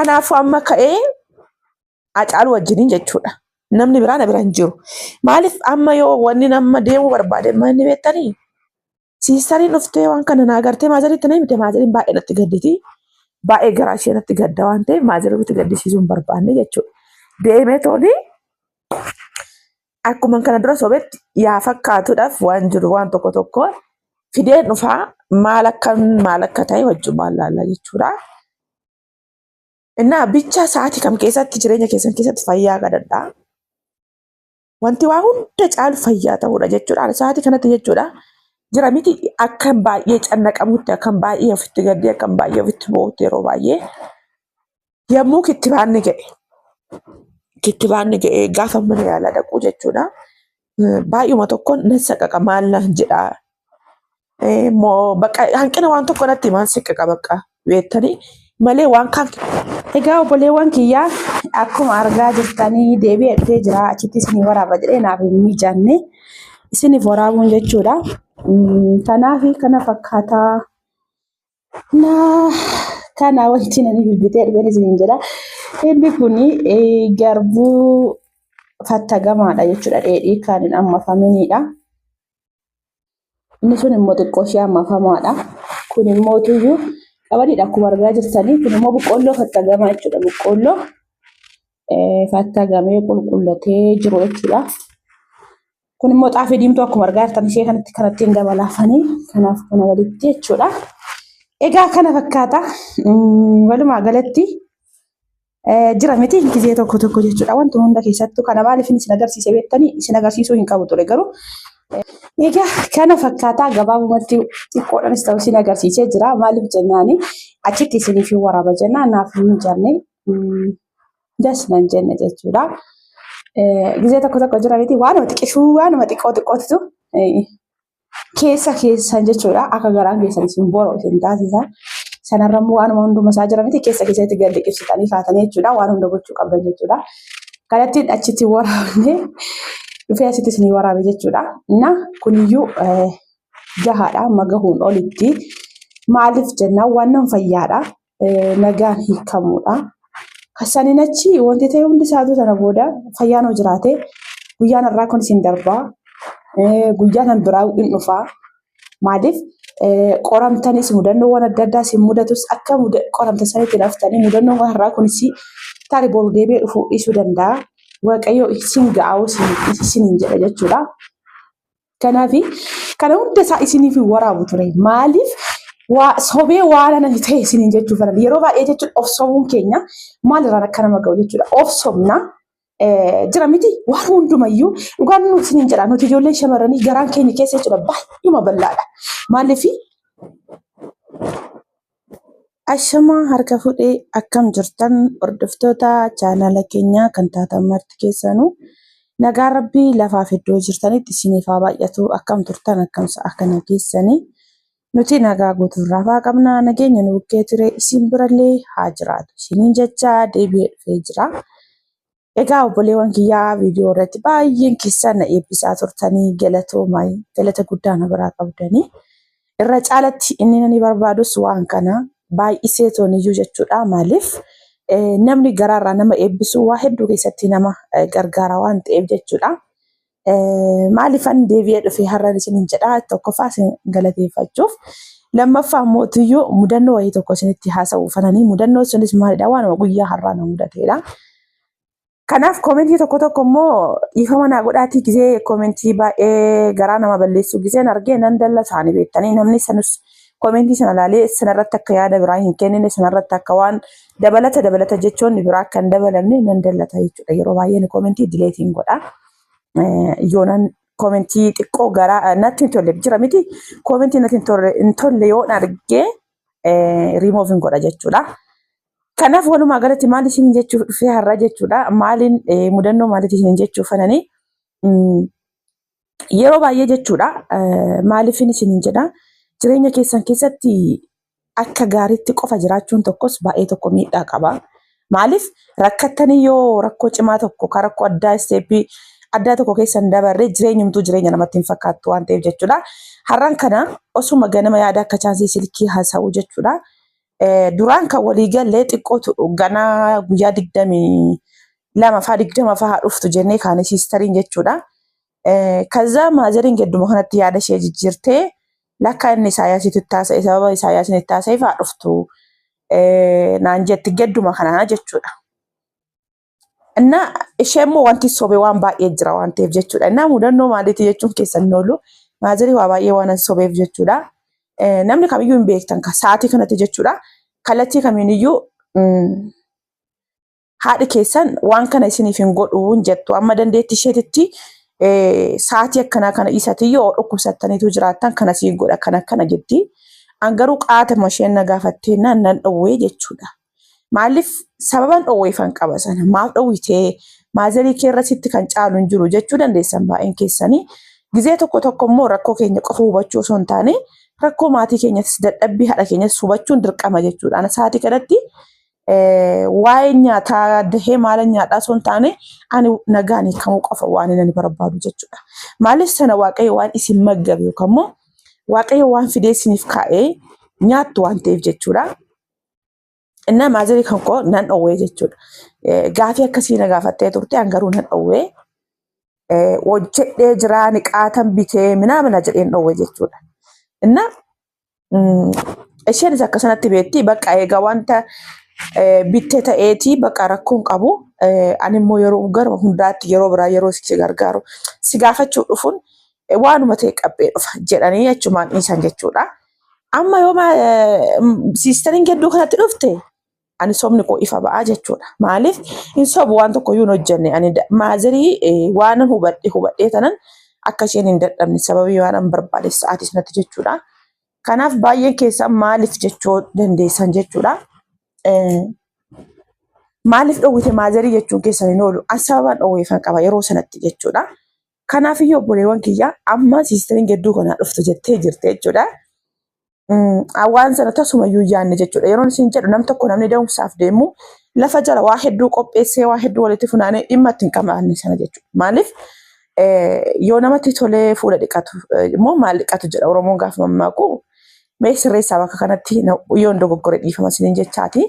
Kanaafuu amma ka'ee Hacaaluu wajjiniin jechuudha. Namni biraa na bira hin jiru. Maaliif amma yoo wanni nama deemuu barbaade manni beektanii? Siistariin dhuftee waan kana naa gartee maazariitti na himte maazariin baay'ee natti gadditi. Baay'ee garaa ishee natti gadda waan ta'eef maazariitti gaddisiisuu hin barbaanne jechuudha. Deemee tooni akkuma kana dura sobetti yaa fakkaatuudhaaf waan jiru waan tokko tokko fideen dhufaa maal akka maal akka ta'e wajjumaan laalla jechuudha. Innaa bichaa sa'aatii kam keessatti jireenya keessan keessatti fayyaa kadhadhaa. Wanti waa hunda caalu fayyaa ta'uudha jechuudha. Ani sa'aatii kanatti jechuudha. Jira miti akkan baay'ee cannaqamutti, akkan baay'ee ofitti gaddee, akkan baay'ee ofitti boo'utti yeroo baay'ee yommuu kittibaanni ga'e kittibaanni ga'e gaafa mana yaalaa dhaqu jechuudha. Baay'uma tokkoon nan saqaqa maal naan jedhaa Moo bakka hanqina waan tokko natti himaan siqqa bakka beektanii malee waan kaan Egaa obboleewwan kiyyaa akkuma argaa jirtanii deebi'ee dhufee jira. Achitti isinii waraaba jedhee naaf hin mijanne isiniif waraabuun jechuudha. Kanaaf kana fakkaataa na kana wanti nani bibbitee dhufeen isiniin jedha. Inni kun garbuu fattagamaadha jechuudha. Dheedhii kan hin ammafaminidha. Inni sun immoo xiqqoo ishee hammafamaadha. Kun immoo tuyyuu qabadiidha akkuma argaa jirtanii. Kun immoo boqqoolloo fattagamaa jechuudha. Boqqoolloo fattagamee qulqullatee jiru jechuudha. Kun immoo xaafii diimtuu akkuma argaa jirtan ishee kanatti kanatti hin dabalaafanii kanaaf kana walitti jechuudha. Egaa kana fakkaata. Walumaa galatti jira miti gizee tokko tokko jechuudha. Wanta hunda keessattuu kana maaliif isin agarsiise beektanii isin agarsiisuu hin qabu ture garuu. Egaa kana fakkaataa gabaabumatti xiqqoodhaanis ta'u isin agarsiisee jira. Maaliif jennaani achitti isiniif hin waraaba jennaan naaf hin mijanne das nan jenne jechuudha. Gizee tokko tokko jira miti waanuma xiqqishuu waanuma xiqqoo xiqqootitu keessa keessan jechuudha. Akka garaan keessan isin boru isin taasisa. Sanarra immoo waanuma hunduma isaa jira miti keessa keessatti gad liqimsitanii kaatanii jechuudha. Waan hunda gochuu qabdan jechuudha. Kanattiin achitti waraabne dhufee asitti isinii waraabe jechuudha. Na kuniyyuu gahaadha amma gahuun olitti. Maaliif jennaan waan nan fayyaadha. Nagaan hiikamuudha. Saniin achi wanti ta'e hundi isaatu sana booda fayyaan hoo jiraate guyyaan har'aa kun isin darbaa. Guyyaan kan biraa hin dhufaa. Maaliif qoramtanis mudannoowwan adda addaa isin mudatus akka qoramtan sanitti hin haftanii mudannoowwan har'aa kunis tarii boru deebi'ee dhufuu dhiisuu danda'a. Waaqayyo isin ga'aa isiniin jedha jechuudha. Kanaaf kana hunda isaa isiniif hin waraabu ture. Maaliif waa sobee waan ana ta'e isiniin jechuu fedhan. Yeroo baay'ee jechuun of sobuun keenya maalirraan akka nama ga'u jechuudha. Of sobna jira miti waan hundumayyuu dhugaan nu isiniin jedha nuti ijoolleen shamarranii garaan keenya keessa jechuudha baay'uma bal'aadha. Maaliif Ashamaa harka fuudhee akkam jirtan hordoftoota chaanala keenyaa kan taatan marti keessanuu nagaa rabbii lafaaf iddoo jirtanitti isiniif haa baay'atu akkam turtan akkam sa'a kana geessanii nuti nagaa guutuun rafaa qabna nageenya nu bukkee ture isin birallee haa jiraatu isiniin jecha deebi'ee dhufee jira. Egaa obboleewwan kiyyaa viidiyoo irratti baay'een keessan na eebbisaa turtanii galatoomaa galata guddaa na biraa qabdanii. Irra caalatti inni nani barbaadus waan kana baay'isee tooniyyuu jechuudha. Maaliif namni garaarraa nama eebbisu waa hedduu keessatti nama gargaara waan ta'eef jechuudha. Maaliifan deebi'ee dhufe har'an isiniin jedha tokkoffaa isin galateeffachuuf lammaffaa mootiyyuu mudannoo wayii tokko isinitti haasa'uufananii mudannoo sunis maalidha waanuma guyyaa har'aa na mudateedha. Kanaaf koomentii tokko tokko immoo dhiifama naa godhaatii gisee koomentii baay'ee garaa nama balleessu giseen argee nan dalla isaanii beektanii namni sanus koomentii sana ilaalee sanarratti akka yaada biraa hin kennine sanarratti akka waan dabalata dabalata jechoonni biraa akka hin dabalamne nan dallata jechuudha yeroo baay'ee koomentii dileetiin godha. Yoonan koomentii xiqqoo garaa natti hin tolle jira miti koomentii natti hin tolle yoon argee riimoov hin godha jechuudha. Kanaaf walumaa galatti maal isin jechuuf dhufee har'a jechuudha. Maaliin mudannoo maaliif isin jechuuf ananii yeroo baay'ee jechuudha. Maaliifin isin jedha jireenya keessan keessatti akka gaariitti qofa jiraachuun tokkos baay'ee tokko miidhaa qaba. Maaliif rakkattanii yoo rakkoo cimaa tokko kan rakkoo addaa isteeppii addaa tokko keessa hin dabarre jireenyumtuu jireenya namatti hin fakkaattu waan ta'eef jechuudha. Har'aan kana osuma ganama yaada akka chaansii silkii haasa'u jechuudha. Duraan kan walii galle xiqqootu ganaa guyyaa 22 faa 20 faa haa dhuftu jennee kaane siistariin jechuudha. Kazaa maazariin gedduma kanatti yaada ishee jijjiirtee lakkaa inni Isaayyaasitu itti haasa'e sababa Isaayyaasiin itti haasa'eef haa dhuftu naan jetti gedduma kanaa jechuudha. Innaa ishee immoo wanti sobe waan baay'ee jira waan ta'eef jechuudha. Innaa mudannoo maaliiti jechuun keessan hin oolu. Maazarii waa baay'ee waan sobeef jechuudha. Namni kamiyyuu hin beektan sa'aatii kanatti jechuudha. Kallattii kamiiniyyuu haadhi keessan waan kana isiniif hin godhu hin jettu. Amma dandeettii isheetitti sa'aatii akkanaa kana isati yoo dhukkubsattaniitu jiraattan kana siin godha kana akkana jetti. An garuu qaatama isheen na gaafattee nan dhowwee jechuudha. Maaliif sababan dhowweefan qaba sana maaf dhowwitee maazarii kee irra sitti kan caalu hin jiru jechuu dandeessan baay'een keessanii. Gizee tokko tokko immoo rakkoo keenya qofa hubachuu osoo hin taane rakkoo maatii keenyattis dadhabbii haadha keenyattis hubachuun dirqama jechuudha. Ana sa'aatii kanatti waa'ee nyaataa dahee maala nyaadhaa osoo hin taane ani nagaan hiikamuu qofa waan inni barbaadu jechuudha. Maaliif sana Waaqayyo waan isin maggabe yookaan immoo Waaqayyo waan fidee isiniif kaa'ee nyaattu waan ta'eef jechuudha. Innaa maazarii kan koo nan dhowwee jechuudha. Gaafii akkasii na gaafattee turte an garuu nan dhowwee. Hojjedhee jiraa niqaatan bitee minaamina jedheen dhowwee jechuudha. Innaa isheenis akka sanatti beekti bakka egaa wanta bitte ta'eeti bakka rakkoon qabu. Ani immoo yeroo gara hundaatti yeroo biraa yeroo si gargaaru si gaafachuu dhufuun waanuma ta'e qabbee dhufa jedhanii achumaan dhiisan jechuudha. Amma yoo siistariin gidduu kanatti dhufte ani sobni koo ifa ba'aa jechuudha. Maaliif hin sobu waan tokko iyyuu hin hojjenne ani maazarii waanan hubadhe hubadhee tanan akka isheen hin dadhabne sababii waanan barbaade sa'aatii sanatti jechuudha. Kanaaf baay'een keessan maaliif jechuu dandeessan jechuudha. Maaliif dhowwite maazarii jechuun keessan hin oolu. An sababaan dhowweefan qaba yeroo sanatti jechuudha. Kanaafiyyuu obboleewwan kiyya amma siistariin gidduu kanaa dhuftu jettee jirti jechuudha. Waan sana tasumayyuu hin yaadne jechuudha. Yeroon isin jedhu nam tokko namni da'umsaaf deemu lafa jala waa hedduu qopheessee waa hedduu walitti funaanee dhimma itti hin qabaanne sana jechuudha. Maaliif yoo namatti tolee fuula dhiqatu immoo maal dhiqatu jedha Oromoon gaafa mammaaku mee sirreessaa bakka kanatti yoon dogoggore dhiifama isiniin jechaati.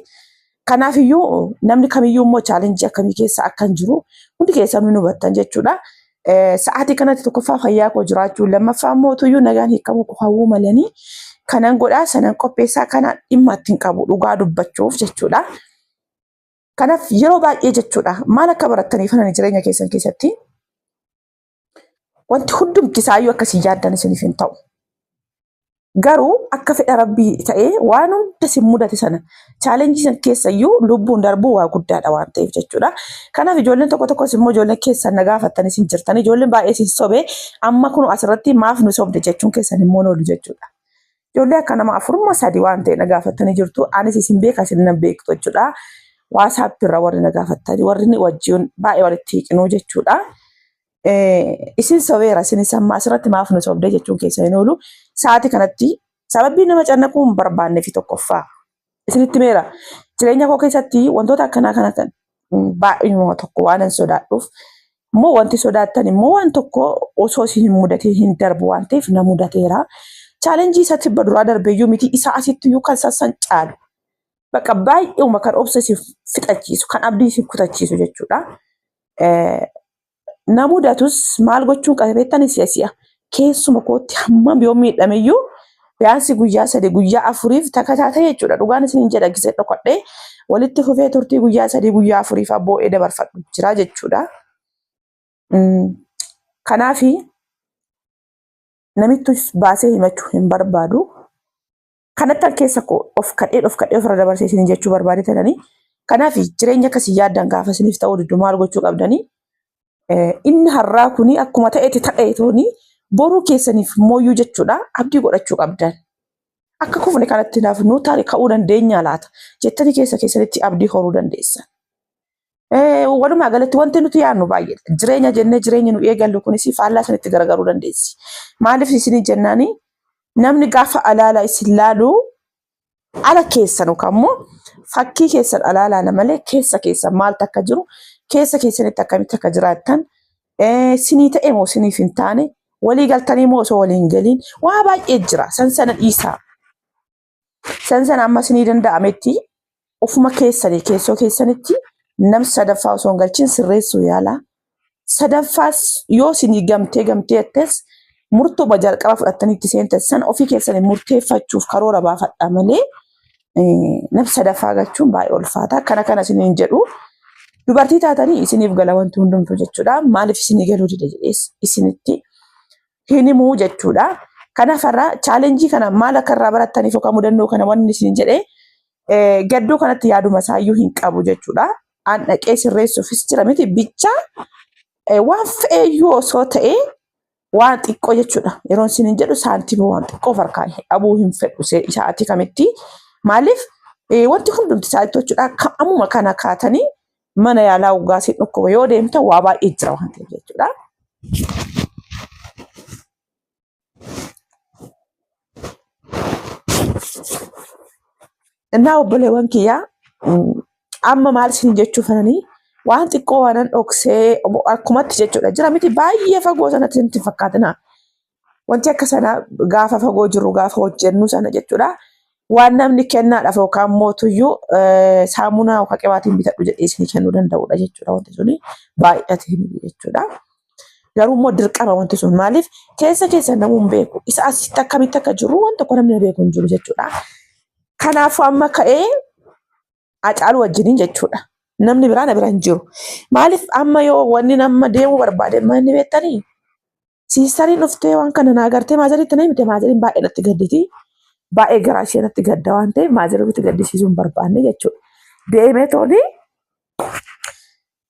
Kanaaf iyyuu namni kamiyyuu immoo chaalenjii akkamii keessa akka hin jiru hundi keessanuu ni hubattan jechuudha. Sa'aatii kanatti tokkoffaa fayyaa koo jiraachuu lammaffaa immoo utuyyuu nagaan hiikamuu koo hawwuu malanii kanan godhaa sanan qopheessaa kana dhimma ittiin qabu dhugaa dubbachuuf jechuudha. Kanaaf yeroo baay'ee jechuudha maal akka barattaniif ani jireenya keessan keessatti wanti hundumti isaayyuu akkasii yaaddan isiniif hin ta'u. Garuu akka fedha rabbii ta'ee waan hunda sin mudate sana chaalenjii san keessayyuu lubbuun darbuu waa guddaadha waan ta'eef jechuudha. Kanaaf ijoolleen tokko tokkos immoo ijoolleen keessan na gaafattan isin jirtan ijoolleen baay'ee isin sobe amma kun asirratti maaf nu sobde jechuun keessan immoo oolu jechuudha. Ijoollee akka nama afurma sadi waan ta'e na gaafattanii jirtu anis isin beeka isin na beektu jechuudha. Waasaappi irra warri na gaafattanii warri wajjin baay'ee walitti hiiqinuu jechuudha. Isin sobeera isinis amma asirratti maaf nu sobdee jechuun keessa hin oolu. Sa'aatii kanatti sababii nama cannaquu hin barbaanne fi tokkoffaa isinitti meera jireenya koo keessatti wantoota akkanaa kana kan baay'inuma tokko waan hin sodaadhuuf immoo wanti sodaattan immoo waan tokko osoo isin hin mudatiin hin darbu waan ta'eef na mudateera. Chaalenjii isa tibba duraa darbeeyyuu miti isa asitti iyyuu kan sassan caalu. Bakka baay'euma kan obsa isin fixachiisu kan abdii isin kutachiisu jechuudha. Na mudatus maal gochuun qaba beektanii si'a si'a keessuma kootti hammam yoo miidhameyyuu biyaansi guyyaa 3 guyyaa 4f takataatee jechuudha. Dhugaan isin jedha gisee dhokadhee walitti fufee turtii guyyaa 3 guyyaa 4f boo'ee dabarfadhu jira jechuudha. Kanaafi namittus baasee himachuu hin barbaadu. Kanattan keessa koo of kadhee of kadhee ofirra dabarsee isin jechuu barbaade tananii. Kanaaf jireenya akkasii yaaddan gaafa isiniif ta'uu diddu maal gochuu qabdanii? Inni har'aa kuni akkuma ta'etti ta'ee tooni boruu keessaniif mooyyuu jechuudha abdii godhachuu qabdan. Akka kufne kanatti naaf nu taane ka'uu dandeenyaa laata jettanii keessa keessanitti abdii horuu dandeessan. Walumaa galatti wanti nuti yaadnu baay'eedha. Jireenya jennee jireenya nu eegallu kunis faallaa sanitti garagaruu dandeessi. Maaliif isinii jennaani namni gaafa alaala isin laalu ala keessan yookaan immoo fakkii keessan alaa laala malee keessa keessan maaltu akka jiru keessa keessanitti akkamitti akka jiraattan sinii ta'e moo siniif hin taane walii galtanii moo osoo walii hin galiin waa baay'ee jira san sana dhiisaa. San sana amma isinii danda'ametti ofuma keessanii keessoo keessanitti nam sadaffaa osoo hin galchin sirreessuu yaalaa. Sadaffaas yoo isinii gamtee gamtee jettes murtooma jalqaba fudhattanii itti seentan sana ofii keessanii murteeffachuuf karoora baafadhaa malee nam sadaffaa galchuun baay'ee ulfaata. Kana kana isiniin jedhu dubartii taatanii isiniif gala wanti hundumtuu jechuudha. Maaliif isinii galuu dide jedhees isinitti hin himuu jechuudha. Kanaaf har'a chaalenjii kana maal akka irraa barattaniif yookaan mudannoo kana wanni isin jedhee gaddoo kanatti yaaduma isaayyuu hin qabu jechuudha. An dhaqee sirreessuufis jira miti bicha waan fe'eeyyuu osoo ta'ee waan xiqqoo jechuudha. Yeroon isin hin jedhu saantima waan xiqqoo farkaa dhabuu hin fedhu sa'aatii kamitti. Maaliif wanti hundumti isaatti jechuudha. Ammuma kana kaatanii mana yaalaa waggaa isin dhukkuba yoo deemtan waa baay'ee jira waan ta'eef jechuudha. Innaa obboleewwan kiyyaa amma maal isin jechuu fananii waan xiqqoo waanan dhoksee akkumatti jechuudha. Jira miti baay'ee fagoo sanatti nutti hin fakkaatina. Wanti akka sana gaafa fagoo jirru gaafa hojjennu sana jechuudha. Waan namni kennaadhaaf yookaan mootuyyuu saamunaa yookaan qibaatiin bitadhu jedhee isinii kennuu danda'udha jechuudha. Wanti suni baay'atee miti jechuudha. Garuu immoo dirqama wanti sun maaliif keessa keessa namuu hin beeku. Isa asitti akkamitti akka jiru waan tokko namni beeku hin jiru jechuudha. Kanaafuu amma ka'ee Hacaaluu wajjiniin jechuudha. Namni biraa na bira hin jiru. Maaliif amma yoo wanni nama deemuu barbaade manni beektanii? Siistariin dhuftee waan kana naa agartee maazariitti na himte maazariin baay'ee natti gadditi. Baay'ee garaa ishee natti gadda waan ta'eef maazariitti gaddisiisuu hin barbaanne jechuudha. Deemee tooni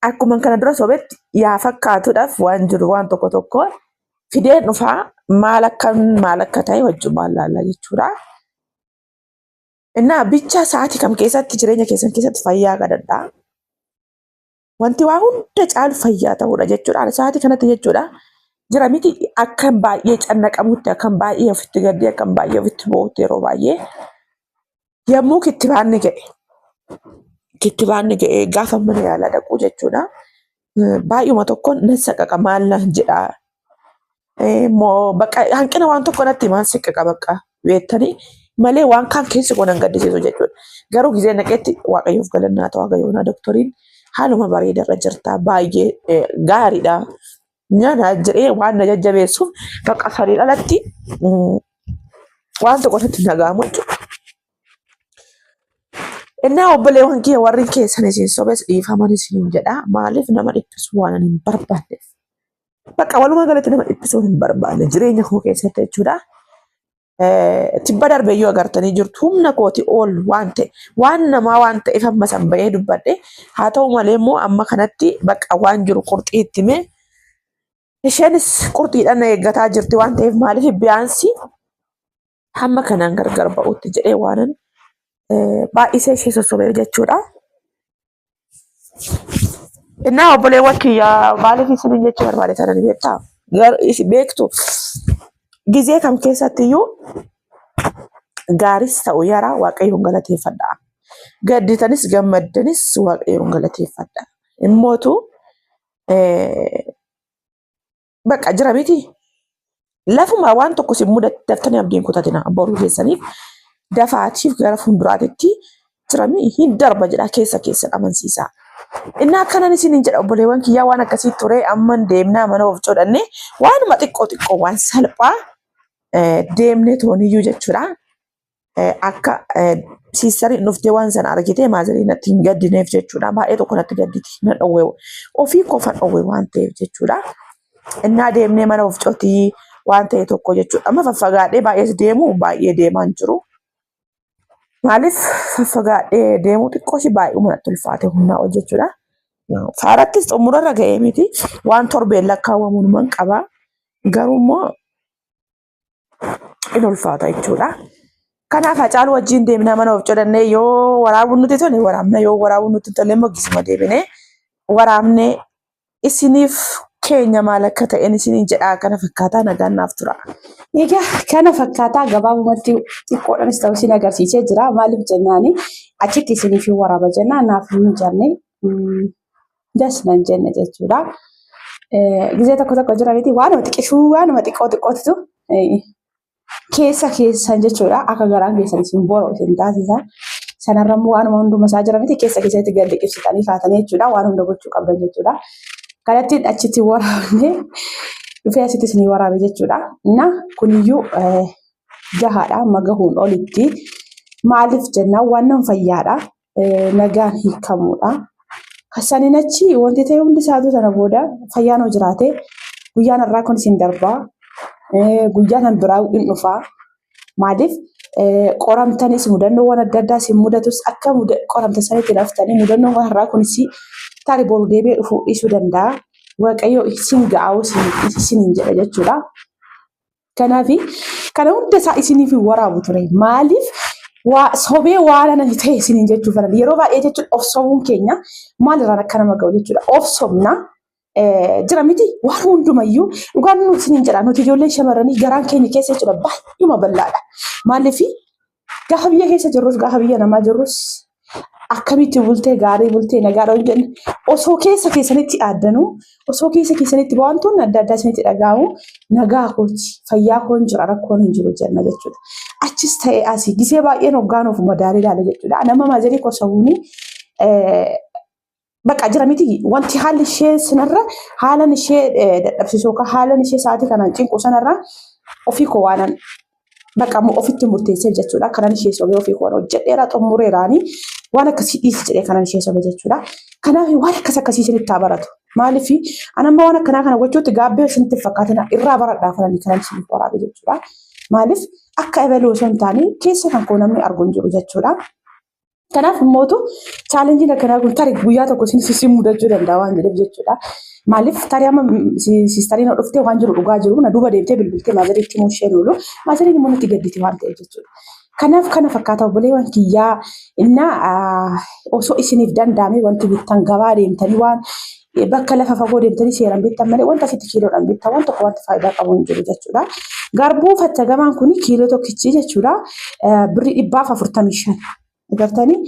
akkuma kana dura sobetti yaa fakkaatuudhaaf waan jiru waan tokko tokko fideen dhufaa maal akka maal akka ta'e wajjumaan laalla jechuudha. Innaa bichaa sa'aatii kam keessatti jireenya keessan keessatti fayyaa kadhadhaa. Wanti waa hunda caalu fayyaa ta'uudha jechuudha. Ani sa'aatii kanatti jechuudha. Jira miti akkan baay'ee cannaqamutti, akkan baay'ee ofitti gaddee, akkan baay'ee ofitti boo'utti yeroo baay'ee yommuu kittibaanni ga'e kittibaanni ga'e gaafa mana yaalaa dhaqu jechuudha. Baay'uma tokkoon nan saqaqa maal naan jedhaa Moo bakka hanqina waan tokko natti himaan siqqa bakka beektanii malee waan kaan keessi koo nan gaddisiisu jechuudha. Garuu gizee naqeetti waaqayyoof galannaa ta'u haga yoonaa doktoriin haaluma bareedarra jirta baay'ee gaariidha. Nyaata jedhee waan na jajjabeessuuf bakka saniin alatti waan tokko natti hin dhaga'amu jechuudha. Innaa obboleewwan kiyya warri keessan isin sobes dhiifaman isiniin jedha. Maaliif nama dhiphisuu waan ani hin barbaanneef. Bakka walumaa galatti nama dhiphisuu hin barbaanne jireenya koo keessatti jechuudha. Tibba darbe iyyuu agartanii jirtu humna kooti ol waan ta'e waan namaa waan ta'eef amma san bahee dubbadhe haa ta'u malee immoo amma kanatti bakka waan jiru qurxii itti himee isheenis qurxiidhaan na eeggataa jirti waan ta'eef maaliif biyaansi hamma kanaan gargar ba'utti jedhee waanan baay'isee ishee sossobee jechuudha. Innaa obboleewwan kiyya maaliif isiniin jechuu barbaade sana ni beektaa? Isin beektu gizee kam keessatti iyyuu gaaris ta'u yaraa waaqayyoon galateeffadha. Gadditanis gammaddanis waaqayyoon galateeffadha. Immootu Bakka jira miti. Lafuma waan tokko isin mudate daftanii abdiin kutatina boruu keessaniif dafaatiif gara fuulduraatitti jirami hin darba jedha keessa keessan amansiisaa. Inni akkanan isiniin jedha obboleewwan kiyyaa waan akkasii ture amman deemnaa mana of codhanne waanuma xiqqoo xiqqoo waan salphaa deemnee tooniyyuu jechuudha. Akka siistariin dhuftee waan sana argitee maazarii natti hin gaddineef jechuudha. Baay'ee tokko natti gadditi. Na dhowwe ofii kofan dhowwe waan ta'eef jechuudha. Innaa deemnee mana ofcootii waan ta'e tokko jechuudha. Amma faffagaadhee baay'ees deemu baay'ee deemaa hin jiru. Maaliif faffagaadhee deemuu xiqqoo ishee baay'uma natti ulfaate humnaa ol jechuudha. Faarattis xumurarra ga'ee miti. Waan torbeen lakkaawwamu numan qaba. Garuu immoo in ulfaata jechuudha. Kanaaf Hacaaluu wajjin deemnaa mana of codhannee yoo waraabuun nuti tole waraabna yoo waraabuun nuti hin tolle immoo gisuma deebinee waraabnee isiniif keenya maal akka ta'een isiniin jedhaa kana fakkaataa nagaan naaf tura. Egaa kana fakkaataa gabaabumatti xiqqoodhaanis ta'u isin agarsiisee jira. Maaliif jennaani achitti isiniif hin waraaba jennaan naaf hin mijanne. Das nan jenne jechuudha. Gizee tokko tokko jira miti waanuma xiqqishuu waanuma xiqqoo xiqqootitu Keessa keessan jechuudha. Akka garaan keessan isin bora'u isin taasisa. Sanarra immoo waanuma hunduma isaa jira miti keessa keessatti gad liqimsitanii kaatanii jechuudha. Waan hunda gochuu qabdan jechuudha. Kanattiin achitti waraabne dhufee asitti isinii waraabe jechuudha. Na kuniyyuu gahaadha amma gahuun olitti. Maaliif jennaan waan nan fayyaadha. Nagaan hiikamuudha. Saniin achi wanti ta'e hundi isaatu sana booda fayyaan hoo jiraate guyyaan har'aa kun isin darbaa. Guyyaan kan biraa hin dhufaa. Maaliif qoramtanis mudannoowwan adda addaa isin mudatus akka qoramtan sanitti haftanii mudannoowwan har'aa kunis tarii boru deebi'ee dhufuu dhiisuu danda'a. Waaqayyo isin ga'aa isiniin jedha jechuudha. Kanaaf kana hunda isaa isiniif hin waraabu ture. Maaliif waa sobee waan ana ta'e isiniin jechuuf yeroo baay'ee jechuun of sobuun keenya maalirraan akka nama ga'u jechuudha. Of sobna jira miti waan hundumayyuu dhugaan nu isiniin jedha nuti ijoolleen shamarranii garaan keenya keessa jechuudha baay'uma bal'aadha. Maaliif gaafa biyya keessa jirrus gaafa biyya namaa jirrus akkamitti bultee gaarii bultee nagaadha hin jenne osoo keessa keessanitti aaddanuu osoo keessa keessanitti wantoonni adda addaa isinitti dhaga'amu nagaa kooti fayyaa koon jira rakkoon hin jiru jenna jechuudha. Achis ta'e asii gisee baay'een hoggaan of madaalee ilaala jechuudha. Nama maazarii kosabuuni bakka jira miti wanti haalli ishee sanarra haalan ishee dadhabsiisu yookaan haalan ishee sa'aatii kanaan cinqu sanarra ofii koo waanan bakka ammoo ofitti murteessee jechuudha. Kanan ishee sobee ofii koo hojjedheera xumureeraani waan akkasii dhiisi jedhee kanan ishee sobe jechuudha. Kanaaf waan akkas akkasii isinitti haa baratu. Maaliif an amma waan akkanaa kana gochuutti gaabbee isinitti hin fakkaatina irraa baradhaa falanii kanan isiniif waraabe jechuudha. Maaliif akka ebaluu osoo hin taane keessa kan koo namni argu hin jiru jechuudha. Kanaaf immootu chaalenjiin akkanaa kun tarii guyyaa tokko isin isin mudachuu danda'a waan jedheef jechuudha. Maaliif tarii amma siistariin dhuftee waan jiru dhugaa jiru na duuba deemtee bilbiltee maazariitti himuu isheen oolu maazariin immoo natti gadditi waan ta'eef jechuudha. Kanaaf kana fakkaata obboleewwan kiyyaa innaa osoo isiniif danda'ame wanti bittan gabaa deemtanii waan bakka lafa fagoo deemtanii seeraan bittan malee wanta asitti kiiloodhaan bittan waan tokko wanti faayidaa qabu hin jiru jechuudha. Garbuu fattagamaan kun kiiloo tokkichi jechuudha. Birrii 145. Agartanii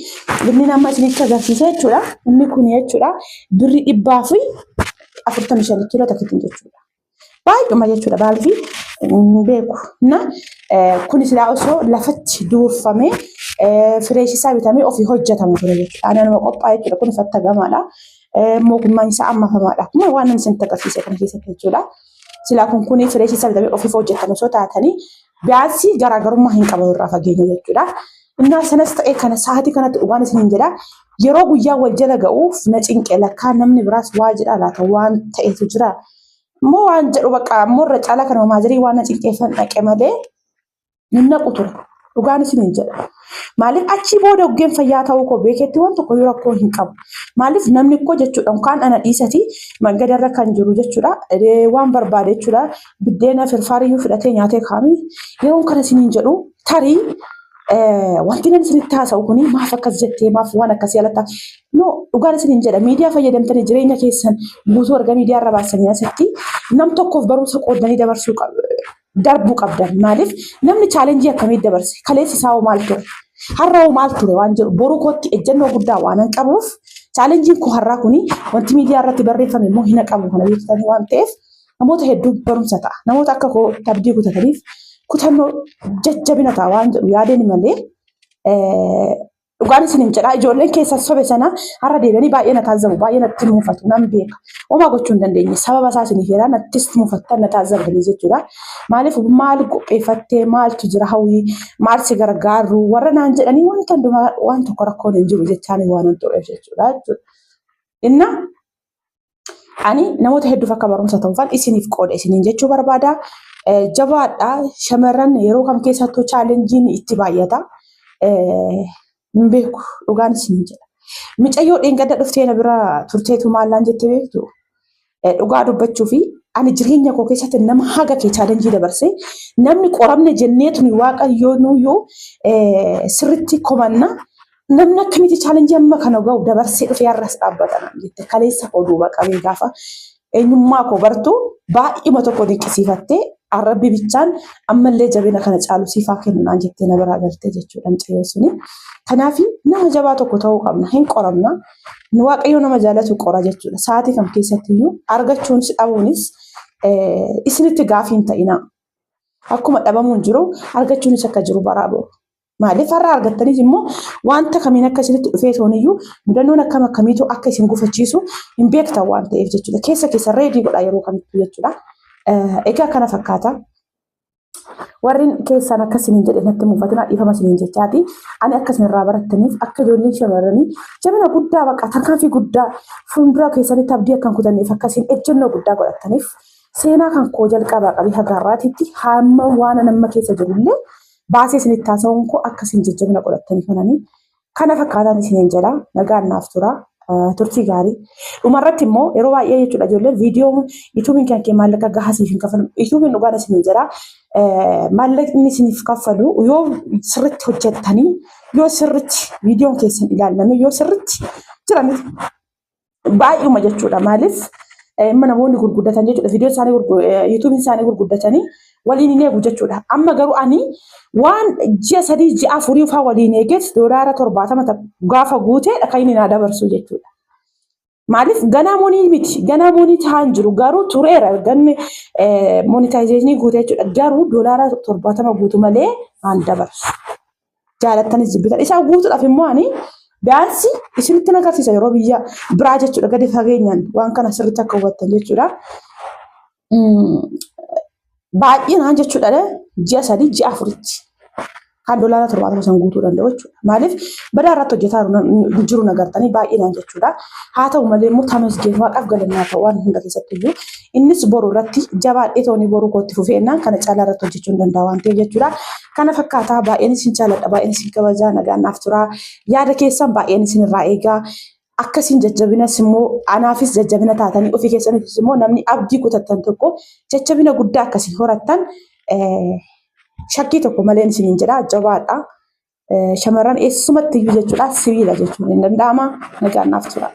inni nama isinitti agarsiisa jechuudha. Inni kun jechuudha birrii 145 kiiloo tokkittiin jechuudha. Baay'uma jechuudha baalfi hin beeku. Na kun silaa osoo lafatti duurfamee fireeshisaa bitamee ofii hojjetama ture jechuudha. Ani anuma qophaa'e jechuudha. Kun fattagamaadha. Mootummaan isaa ammafamaadha. Akkuma waan namni isinitti agarsiise kana keessatti jechuudha. Silaa kun kun fireeshisaa bitamee ofiif hojjetame osoo taatanii biyaasii garaagarummaa hin qaban irraa fageenya jechuudha. Innaa sanas ta'e kana sa'aatii kanatti dhugaan isiniin jedha. Yeroo guyyaa wal jala ga'uuf na cinqe lakkaa namni biraas waa jedha laata waan ta'etu jira. Immoo waan jedhu bakka ammoo irra caalaa kanuma maazirii waan na cinqeeffan dhaqe malee hin naqu ture. Dhugaan isiniin jedha. Maaliif achii booda oggeen fayyaa ta'uu koo beeketti waan tokko yoo rakkoo hin qabu. Maaliif namni koo jechuudha kaan ana dhiisati mangadarra kan jiru jechuudha waan barbaade jechuudha biddeena firfaariyyuu fudhatee nyaatee kaami yeroon kana isiniin jedhu tarii wanti namni isinitti haasa'u kuni maaf akkas jettee maaf waan akkasii alatti no dhugaan isiniin jedha miidiyaa fayyadamtanii jireenya keessan guutuu erga miidiyaa irra baasanii asitti nam tokkoof barumsa qooddanii dabarsuu darbuu qabdan maaliif namni chaalenjii akkamii dabarse kaleessi isaa hoo maal ture har'a hoo maal ture waan jedhu boruu kootti ejjennoo guddaa waan hin qabuuf chaalenjiin koo har'aa kuni wanti miidiyaa irratti barreeffame immoo hin qabu kana beektanii waan ta'eef namoota hedduu barumsa ta'a. Namoota akka koo abdii kutataniif kutannoo jajjabina ta'a waan jedhu yaadeen malee dhugaan isin hin jedhaa ijoolleen keessa sobe sana har'a deebi'anii baay'ee na taazzabu baay'ee natti muufatu nan beeka. Homaa gochuu hin dandeenye sababa isaa isin heeraa nattis muufattan na taazzabdanii jechuudha. Maaliif maal qopheeffattee maaltu jira hawwii maal si gargaaru warra naan jedhanii wanta hundumaa waan tokko rakkoon hin jiru jechaan waan hin tureef jechuudha. Inna Ani namoota hedduuf akka barumsa ta'uufan isiniif qooda isiniin jechuu barbaada. Jabaadha. Shamarran yeroo kam keessattuu chaalenjiin itti baay'ata. Hin beeku dhugaan isiniin jedha. Micayyoo dheengadda dhuftee na bira turteetu maallaan jettee beektu? Dhugaa dubbachuu fi ani jireenya koo keessatti nama haga kee chaalenjii dabarse namni qoramne jenneetu waaqayyoo nuyyuu sirritti komanna. Namni akkamitti chaalenjii amma kana ga'u dabarsee dhufee har'as dhaabbata naan jette kaleessa koo duuba qabee gaafa eenyummaa koo bartu baay'uma tokko dinqisiifattee arrabbi bichaan ammallee jabina kana caalu siif haa kennu naan jettee na biraa galtee jechuudha mucayyoo suni. Kanaaf nama jabaa tokko ta'uu qabna hin qoramna. Waaqayyo nama jaalatu qora jechuudha. Sa'aatii kam keessatti iyyuu argachuunis dhabuunis isinitti gaafii hin ta'inaa. Akkuma dhabamuun jiru argachuunis akka jiru baraa boru. Maaliif har'a argattaniis immoo wanta kamiin akka isinitti dhufee tooniyyuu mudannoon akkam akkamiitu akka isin gufachiisu hin beektan waan ta'eef jechuudha. Keessa keessa reedii godhaa yeroo kamittuu jechuudha. Egaa kana fakkaata. Warri keessaan akka isiniin jedhe natti mufatinaa dhiifama isiniin jechaati. Ani akka isin irraa barattaniif akka ijoolleen shamarranii jabina guddaa baqa tarkaanfii guddaa fuuldura keessanitti abdii akka hin kutanneef akka isin ejjennoo guddaa godhattaniif seenaa kan koo jalqabaa qabee haga har'aatitti hamma waan an amma keessa jirullee baasee isinitti haasa'uun koo akka isin jajjabina godhattaniif ananii kana fakkaataan isiniin jedha nagaan naaf tura. Turtii gaarii. Dhumarratti immoo yeroo baay'ee jechuudha ijoolleen viidiyoo yuutuubiin kan kee maallaqa gahaa siif hin kaffalu. Yuutuubiin dhugaan isiniin jedha. Maallaqni isiniif kaffalu yoo sirriitti hojjettanii yoo sirriitti viidiyoon keessan ilaalame yoo sirriitti jira miti. Baay'uma jechuudha. Maaliif imma namoonni gurguddatan jechuudha. Viidiyoo isaanii yuutuubiin isaanii gurguddatanii waliin hin eegu jechuudha. Amma garuu ani waan ji'a 3 ji'a 4 faa waliin eegeet $70 gaafa guutee kan inni naa dabarsu jechuudha. Maaliif ganaa monii miti ganaa monii ta'aa hin jiru garuu tureera ganni monetaayizeeshinii guutee jechuudha. Garuu $70 guutu malee naan dabarsu. Jaalattanis jibbitan. Isaa guutuudhaaf immoo ani biyaansi isinitti agarsiisa yeroo biyya biraa jechuudha gadi fageenyaan waan kana sirriitti akka hubattan jechuudha. Baay'inaan jechuudha ji'a 3 ji'a 4tti kan $70 san guutuu danda'u jechuudha. Maaliif badaa irratti hojjetaa jiru nagartanii baay'inaan jechuudha. Haa ta'u malee immoo tamasgeen waaqaaf galannaa ta'u waan hunda keessatti iyyuu innis boru irratti jabaadhee toonii boruu kootti fufeennaan kana caalaa irratti hojjechuu hin danda'a waan ta'eef jechuudha. Kana fakkaataa baay'een isin jaalladha baay'een isin kabajaa nagaan naaf turaa yaada keessan baay'een isin irraa eegaa akkasiin jajjabinas immoo anaafis jajjabina taatanii ofii keessaniifis immoo namni abdii kutattan tokko jajjabina guddaa akkasiin horattan shakkii tokko maleen isiniin jedha jabaadha. Shamarran eessumatti iyyuu jechuudha sibiila jechuun hin danda'ama nagaan naaf tura.